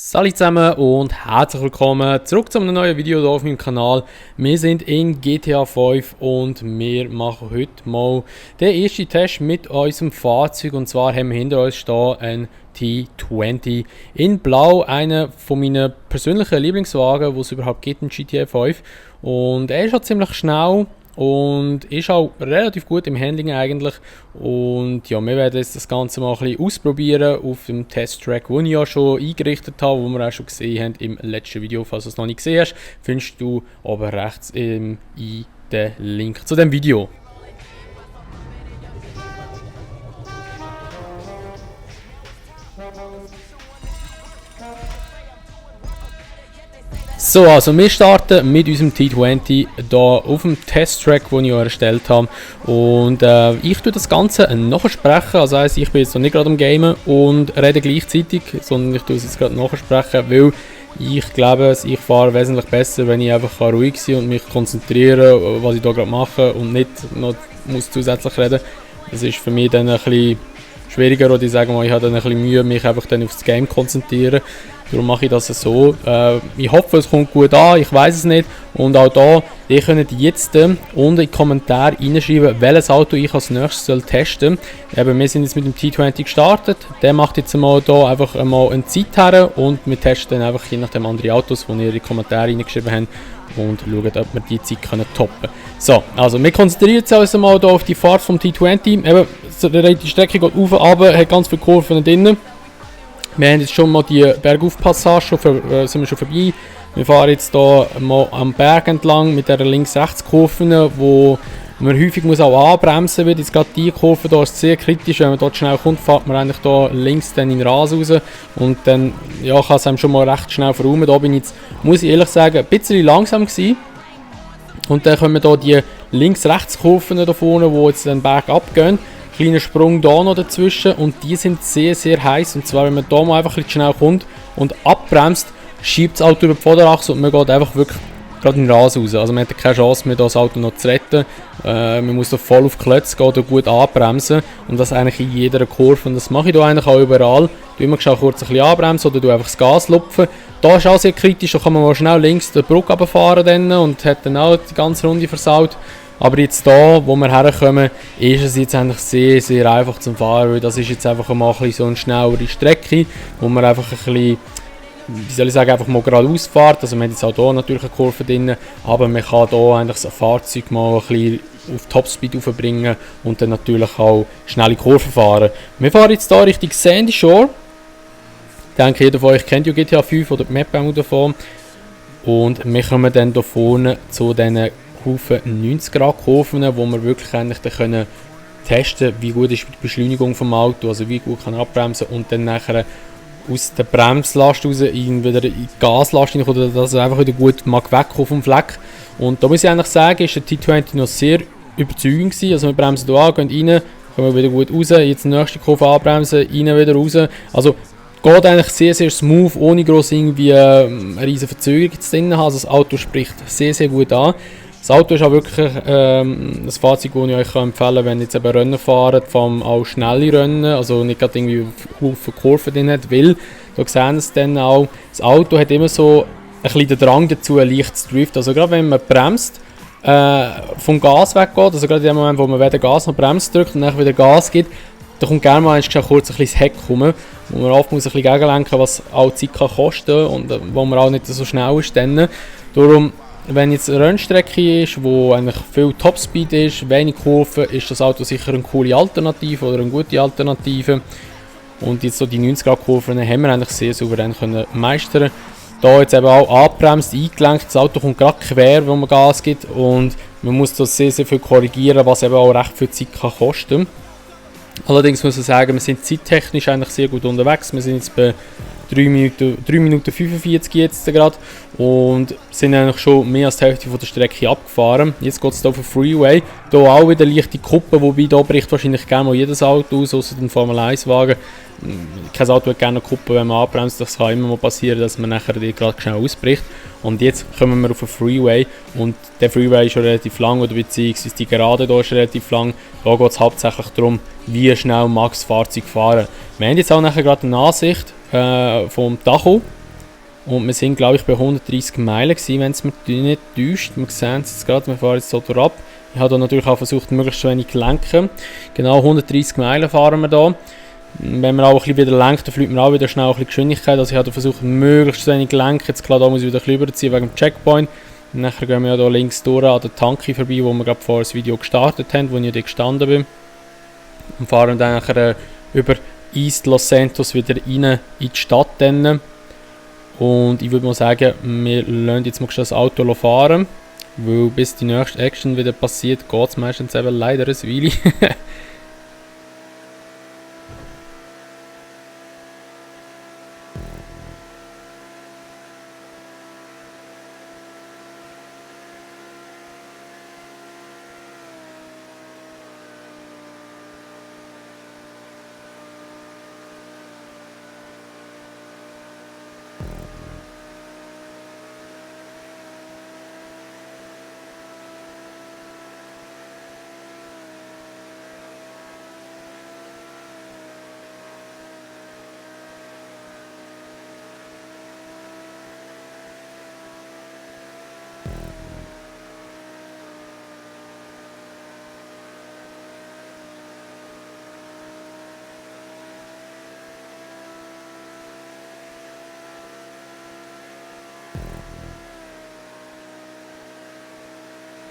Salut zusammen und herzlich willkommen zurück zu einem neuen Video hier auf meinem Kanal. Wir sind in GTA 5 und wir machen heute mal den ersten Test mit unserem Fahrzeug. Und zwar haben wir hinter uns stehen einen T20 in Blau, einer von meinen persönlichen Lieblingswagen, die es überhaupt gibt in GTA 5. Und er ist halt ziemlich schnell und ist auch relativ gut im Handling eigentlich. Und ja, wir werden jetzt das Ganze mal ein bisschen ausprobieren auf dem Testtrack, den ich ja schon eingerichtet habe, wo wir auch schon gesehen haben im letzten Video. Falls du es noch nicht gesehen hast, findest du oben rechts in den Link zu dem Video. So, also wir starten mit unserem T20 hier auf dem Testtrack, den ich erstellt habe. Und ich tue das Ganze nachsprechen, also heisst, ich bin jetzt noch nicht gerade am Gamen und rede gleichzeitig, sondern ich tue es jetzt gerade nachsprechen, weil ich glaube, ich fahre wesentlich besser, wenn ich einfach ruhig sein und mich konzentrieren, was ich hier gerade mache und nicht noch muss zusätzlich reden. Das ist für mich dann ein bisschen schwieriger, oder ich sage mal, ich habe dann ein bisschen Mühe, mich einfach dann aufs Game zu konzentrieren. Darum mache ich das so. Ich hoffe, es kommt gut an, ich weiß es nicht. Und auch da, ihr könnt jetzt unten in die Kommentare reinschreiben, welches Auto ich als nächstes testen soll. Eben, wir sind jetzt mit dem T20 gestartet. Der macht jetzt mal hier einfach mal eine Zeit her und wir testen dann einfach je nachdem andere Autos, die ihr in die Kommentare reingeschrieben habt, und schauen, ob wir die Zeit toppen können. So, also wir konzentrieren uns also mal hier auf die Fahrt vom T20. Eben, die Strecke geht auf und runter, hat ganz viele Kurven drinnen. Wir haben jetzt schon mal die Bergaufpassage, sind wir schon vorbei. Wir fahren jetzt hier mal am Berg entlang mit der Links-Rechts-Kurve, wo man häufig muss auch anbremsen muss. Jetzt gerade diese Kurve hier ist sehr kritisch, wenn man dort schnell kommt, fährt man eigentlich hier links dann in den Rasen raus und dann ja, kann es einem schon mal recht schnell verräumen. Da bin ich jetzt, muss ich ehrlich sagen, ein bisschen langsam gewesen. Und dann kommen hier die Links-Rechts-Kurven da vorne, die jetzt den Berg abgehen. Kleiner Sprung da noch dazwischen und die sind sehr, sehr heiß. Und zwar, wenn man da mal einfach ein bisschen schnell kommt und abbremst, schiebt das Auto über die Vorderachse und man geht einfach wirklich gerade in den Rasen raus. Also man hat keine Chance mehr, das Auto noch zu retten. Man muss da voll auf die Klötze gehen und gut anbremsen. Und das eigentlich in jeder Kurve. Und das mache ich da eigentlich auch überall. Du immer kurz ein bisschen anbremsen oder du einfach das Gas lupfen. Da ist auch sehr kritisch, da kann man mal schnell links die Brücke runterfahren und hat dann auch die ganze Runde versaut. Aber jetzt hier, wo wir herkommen, ist es jetzt eigentlich sehr, sehr einfach zum Fahren, weil das ist jetzt einfach mal ein so eine schnellere Strecke, wo man einfach ein bisschen, wie soll ich sagen, einfach mal geradeaus fährt. Also man hat jetzt auch hier natürlich eine Kurve drin, aber man kann hier eigentlich so ein Fahrzeug mal ein bisschen auf Topspeed aufbringen und dann natürlich auch schnelle Kurven fahren. Wir fahren jetzt hier Richtung Sandy Shore. Ich denke, jeder von euch kennt ja GTA 5 oder die Map auch davon. Und wir kommen dann hier vorne zu diesen Kurven 90 Grad Kurven, wo wir wirklich eigentlich dann können testen, wie gut ist die Beschleunigung vom Auto, also wie gut kann er abbremsen und dann nachher aus der Bremslast raus wieder in die Gaslast hinein, oder dass er einfach wieder gut mag wegkommen vom Fleck. Und da muss ich eigentlich sagen, ist der T20 noch sehr überzeugend gewesen. Also wir bremsen hier an, gehen rein, kommen wieder gut raus, jetzt die nächste Kurve anbremsen, rein wieder raus. Also geht eigentlich sehr, sehr smooth, ohne gross irgendwie eine riesige Verzögerung drin haben. Also das Auto spricht sehr, sehr gut an. Das Auto ist auch wirklich ein Fahrzeug, das ich euch empfehlen kann, wenn ihr jetzt eben Rennen fahrt, vor allem auch schnelle Rennen, also nicht gerade irgendwie Haufen Kurven drin hat, weil, da sehen es dann auch, das Auto hat immer so ein bisschen den Drang dazu, leicht zu driften. Also gerade wenn man bremst, vom Gas weggeht, also gerade in dem Moment, wo man weder Gas noch Bremse drückt und dann wieder Gas gibt, da kommt gerne mal kurz ein bisschen das Heck kommen, wo man oft muss ein bisschen gegenlenken, was auch Zeit kann kosten und wo man auch nicht so schnell ist. Dann. Darum, wenn jetzt eine Rennstrecke ist, wo eigentlich viel Topspeed ist, wenig Kurven, ist das Auto sicher eine coole Alternative oder eine gute Alternative. Und jetzt so die 90 Grad Kurven haben wir eigentlich sehr souverän können meistern. Da jetzt eben auch abbremst, eingelenkt, das Auto kommt gerade quer, wenn man Gas gibt und man muss da sehr, sehr viel korrigieren, was eben auch recht viel Zeit kann kosten. Allerdings muss ich sagen, wir sind zeittechnisch eigentlich sehr gut unterwegs. Wir sind jetzt bei 3 Minuten 45 jetzt gerade und sind eigentlich schon mehr als die Hälfte von der Strecke abgefahren. Jetzt geht es hier auf den Freeway. Hier auch wieder leichte Kuppe, wobei da bricht wahrscheinlich gerne mal jedes Auto aus, außer den Formel 1 Wagen. Kein Auto hat gerne eine Kuppe, wenn man anbremst. Das kann immer mal passieren, dass man nachher die gerade schnell ausbricht. Und jetzt kommen wir auf den Freeway und der Freeway ist schon relativ lang, oder beziehungsweise die Gerade hier ist relativ lang. Da geht es hauptsächlich darum, wie schnell mag das Fahrzeug fahren. Wir haben jetzt auch nachher gerade eine Ansicht vom Tacho Und wir sind, glaube ich, bei 130 Meilen gewesen, wenn es mir nicht täuscht. Wir sehen es jetzt gerade, wir fahren jetzt so ab. Ich habe da natürlich auch versucht, möglichst wenig zu lenken. Genau 130 Meilen fahren wir da. Wenn man auch ein bisschen wieder lenkt, dann fliegt man auch wieder schnell ein bisschen Geschwindigkeit. Also ich habe versucht, möglichst wenig zu lenken. Jetzt klar, da muss ich wieder ein bisschen überziehen wegen dem Checkpoint. Und nachher gehen wir ja da links durch an der Tanki vorbei, wo wir gerade vorher das Video gestartet haben, wo ich da gestanden bin. Und fahren dann nachher über East Los Santos wieder rein in die Stadt. Dann. Und ich würde mal sagen, wir lassen jetzt mal das Auto fahren. Weil bis die nächste Action wieder passiert, geht es meistens eben leider ein Weile.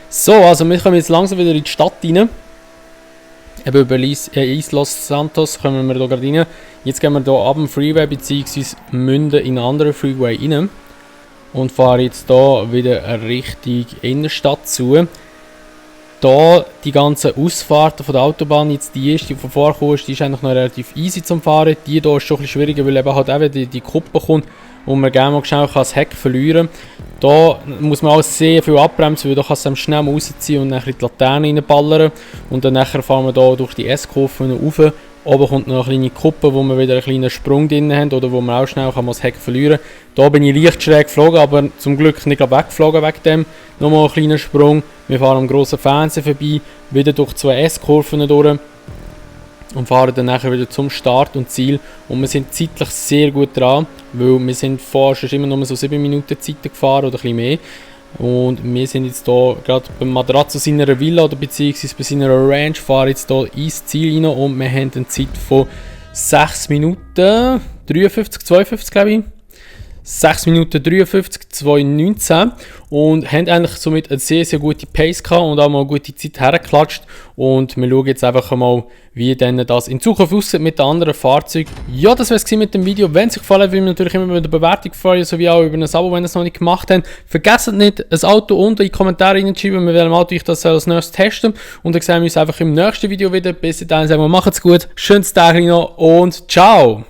So, also wir kommen jetzt langsam wieder in die Stadt rein. Eben über East Los Santos kommen wir hier gerade rein. Jetzt gehen wir hier ab dem Freeway bzw. münden in einen anderen Freeway rein. Und fahren jetzt hier wieder Richtung Innenstadt zu. Hier die ganzen Ausfahrten von der Autobahn, jetzt die erste, die von vorne ist, die ist eigentlich noch relativ easy zum Fahren. Die hier ist schon ein bisschen schwieriger, weil eben halt auch die Kuppe kommt und man gerne mal schnell das Heck verlieren kann. Da muss man auch sehr viel abbremsen, weil da kann es schnell mal rausziehen und nachher in die Laterne reinballern. Und dann nachher fahren wir hier durch die S-Kurve rauf. Oben kommt noch eine kleine Kuppe, wo wir wieder einen kleinen Sprung drin haben oder wo man auch schnell das Heck verlieren kann. Da bin ich leicht schräg geflogen, aber zum Glück nicht weggeflogen wegen dem. Nochmal einen kleinen Sprung. Wir fahren am grossen Fernseher vorbei, wieder durch 2 S-Kurven durch und fahren dann nachher wieder zum Start und Ziel. Und wir sind zeitlich sehr gut dran, weil wir sind vorher schon immer noch so 7 Minuten Zeit gefahren oder ein bisschen mehr. Und wir sind jetzt hier gerade beim Madrazo seiner Villa oder beziehungsweise bei seiner Ranch, fahren jetzt hier ins Ziel rein und wir haben eine Zeit von 6 Minuten 53, 52 glaube ich. 6 Minuten 53, 2,19 und haben eigentlich somit eine sehr, sehr gute Pace gehabt und auch mal eine gute Zeit hergeklatscht. Und wir schauen jetzt einfach mal, wie denn das in Zukunft aussieht mit den anderen Fahrzeugen. Ja, das war es mit dem Video. Wenn es euch gefallen hat, will ich natürlich immer über eine Bewertung freuen, sowie auch über ein Abo, wenn ihr es noch nicht gemacht habt. Vergesst nicht, ein Auto unten in die Kommentare reinzuschreiben, mit welchem Auto ich das als nächstes testen. Und dann sehen wir uns einfach im nächsten Video wieder. Bis dahin sagen wir, macht's gut, schönes Tag noch und ciao!